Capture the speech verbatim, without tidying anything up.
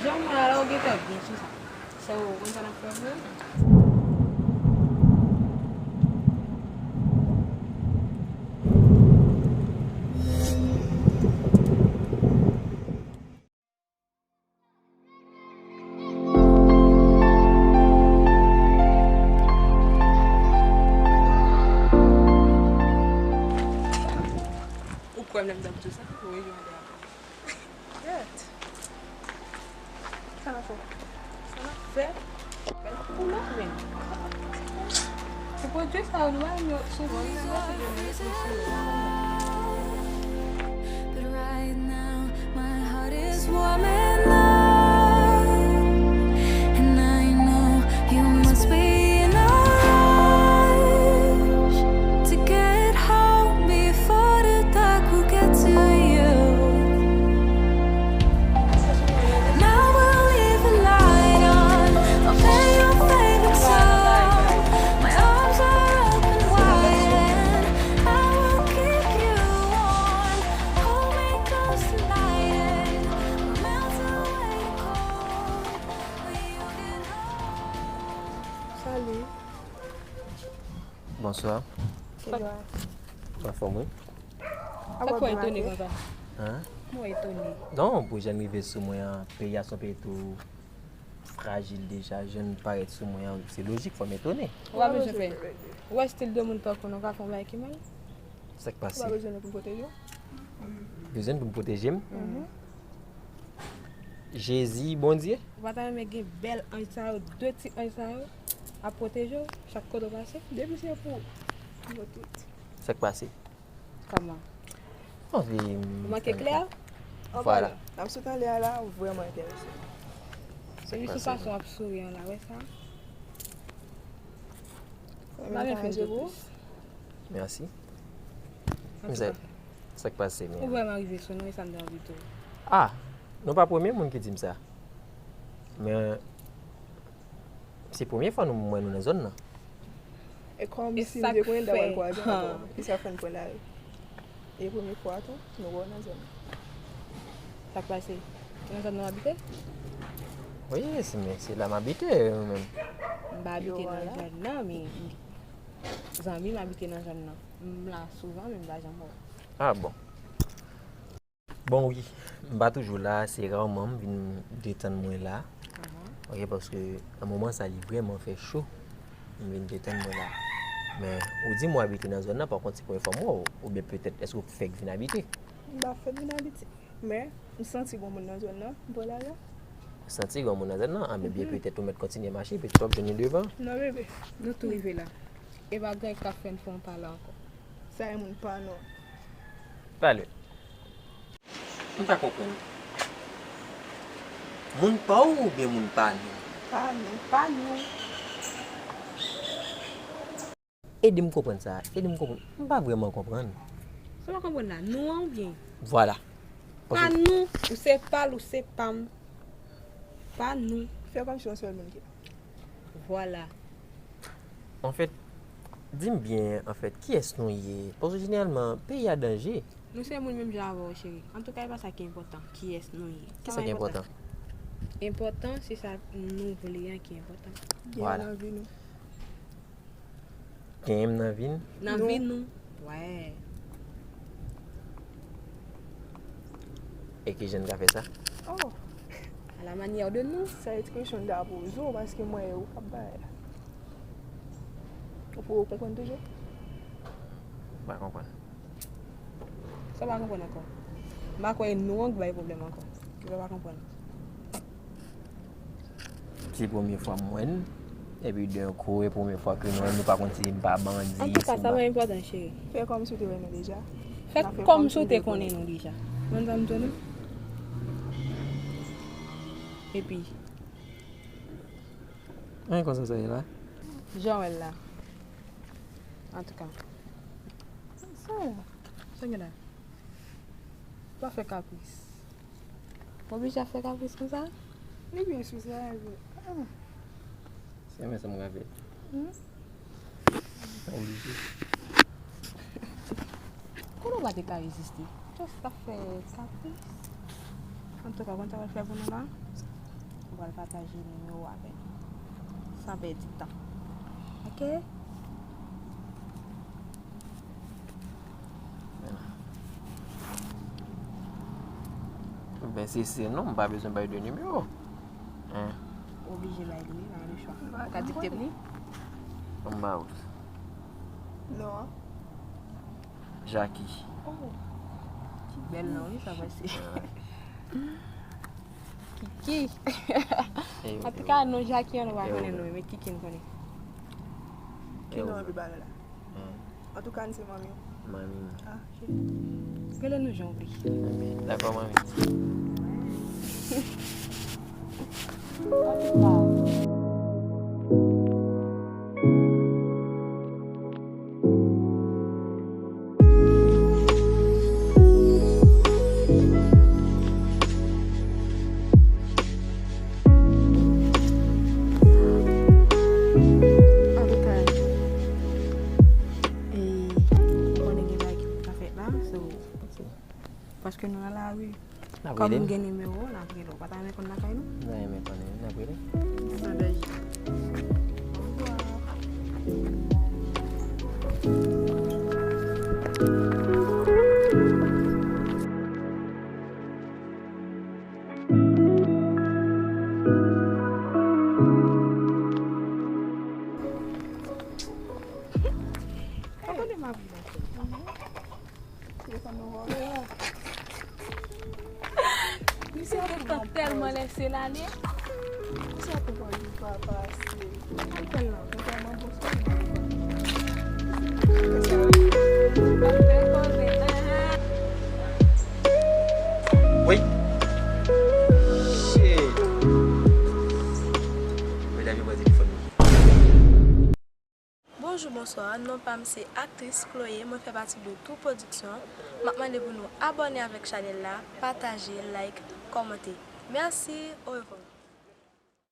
Jan w wè a la, ou gentan byen sou sa. So, ou konn sa n ap fè vre? Ou kwè m lè m t ap di w sa? Wi, jan de apre. Gèt. Sa n ap fè? Sa n ap fè? Pou nou menm. Se pwodui sa yo, nou pa renmen yo, se pwodui sa yo, se de nou. But right now, my heart is warming up, and I know you must be in a rush to get home before the dark will get to you. And I will leave a light on, I'll play your favorite song. My arms are open wide and I will keep you warm. Hold me close tonight and we'll melt away the cold. Salut. Bonsoir. Kijan w ye? Anfòm, wi. Sa k fè w etone konsa? Hein? Mwen etone. Non, pou jan l rive sou mwen an, peyi a se yon peyi tou frajil deja, jan l parèt sou mwen an, se lojik, fò m etone. Ou pa bezwen pè. Ou wè stil de moun tankou nou ka fè yon bagay ki mal? Sa k pase? Ou pa bezwen nou pou pwoteje w? Bezwen pou m pwoteje m? Mhm. Jezi, Bondye? Ou pa ta renmen gen bèl anj sa yo, de ti anj sa yo ap pwoteje w chak kote w pase? Depi se pou nou tout. Sa k pase? Kòman? Anvi m... Ou manke klè? Vwala. N ap sot anlè a la, ou vrèman enterese. Se jis sou fason w ap souri an la, wè sa? Sa byen fè m plis. Mèsi. Antouka, sa k pase, men? Ou vrèman rive sou nou, e sa m te anvi di w. Ah, nou pa premye moun ki di m sa. Men, se premye fwa nou, m wè nou nan zòn nan. E kòm si m te konnen n ta pral kwaze ankò. E sa fè n pran lari. E premye fwa tou, nou wè w nan zòn nan. Sa k pase? Se nan zòn nan w abite? Wi, se, men se la m abite, mwen menm. M pa abite nan zòn nan, men zanmi m abite nan zòn nan. M la souvan, men m pa janm wè w. Ah bon. Bon, wi, m pa toujou la, se raman m vin detann mwen la. Mhm. Ok, paske nan moman sa, li vrèman fè cho. M vin detann mwen la. Men, ou di m w abite nan zòn nan, pa kont, se premye fwa m wè w, oubyen petèt, èske w fèk vin abite? M pa fèk vin abite, men m santi gon moun nan zòn nan, m pral la. Ou santi gon moun nan zòn nan? Anben, byen, petèt ou mèt kontinye mache, petèt w ap jwenn li devan. Non, bebe. Nou tou rive la. E bagay k ap fè n fè yon pale ankò. Sa e moun pa nou. Pale. M pa konprann. Moun pa w oubyen moun pa nou? Pa nou, pa nou. Ede m konprann sa, ede m konprann. M pa vrèman konprann. Sa w pa konprann la? Nou an oubyen? Vwala. Pa nou, ou se pa l, ou se pa m. Pa nou. Fè kòmsi yon sèl moun ki la. Vwala. Anfèt, di m byen, anfèt, kiyès nou ye? Paske jeneralman, peyi a danje. Nou se moun menm jan avè w, cheri. Antouka, e pa sa ki enpòtan, kiyès nou ye. Kisa ki enpòtan? Enpòtan, se sa nou vle an ki enpòtan. Vwala. Gen nan vi nou. Genyen m nan vi n? Nan vi nou. Wè. E kijan n ka fè sa? Oh, à la manière de nous. Sa ekspresyon n ta poze w, paske m wè ou k ap bay. Ou poko konprann toujou? M pa konprann. Sa w pa konprann ankò? M pa kwè e nou an k bay pwoblèm ankò. Kisa w pa konprann? Se premye fwa m wè n, epi d'un coup, e premye fwa ke nou wè n, nou pa konn si m pa bandi, si m pa... Antouka, sa pa enpòtan, cheri. Fè kòmsi w te wè nou deja. Fè kòmsi w te konnen nou deja. Konn sa m di w non? Epi. An, konsa sa ye la? Jan w wè l la. Antouka. Sa, sa gen la? Pa fè kapris. Oblije ap fè kapris konsa? Li byen sou sa, epi, ah. Se men sa m ka fè. Hmm? Oblije. Kote w pa te ka reziste? Just ap fè kapris. Antouka, konn sa w pral fè pou nou la? Ou pral pataje nimewo avè nou. San pèdi tan. Oke? Ben, se, se non, m pa bezwen bay de nimewo. Hein? Ou oblije bay li, wi, pa gen lechwa. Ou ka dikte m li? Ban m ba ou. Non. Jackie. Oh, ki bèl non, wi, sa pase. Kiki. Antouka, non Jackie an, nou pa konnen non, men Kiki n konnen. Ki non epi ba la? Antouka, n se manmi w. Manmi. Ah, Gade nou jan w vle. Dakò, manmi. Antouka, e, ou konnen gen bagay ki ka fèt la, so, paske nou nan lari. Kòm m gen nimewo w, n ap rele w. Ou pa ta renmen konn lakay nou? Mwen renmen konnen, n ap rele. San danje. Ou konnen m ap ri la. Misye gentan tèlman lèse l ale. Misye ap pran jou pa pase. Al fè l la. Ou tèlman bon sou li. Wi. Shit. Medam yo pran telefòn mwen. Bonjou, bonswa, non pa m se aktris Chloé, mwen fè pati de Tou Production. M ap mande pou nou abòne avèk chanèl la, pataje, like, kòmante. Mèsi, orevwa.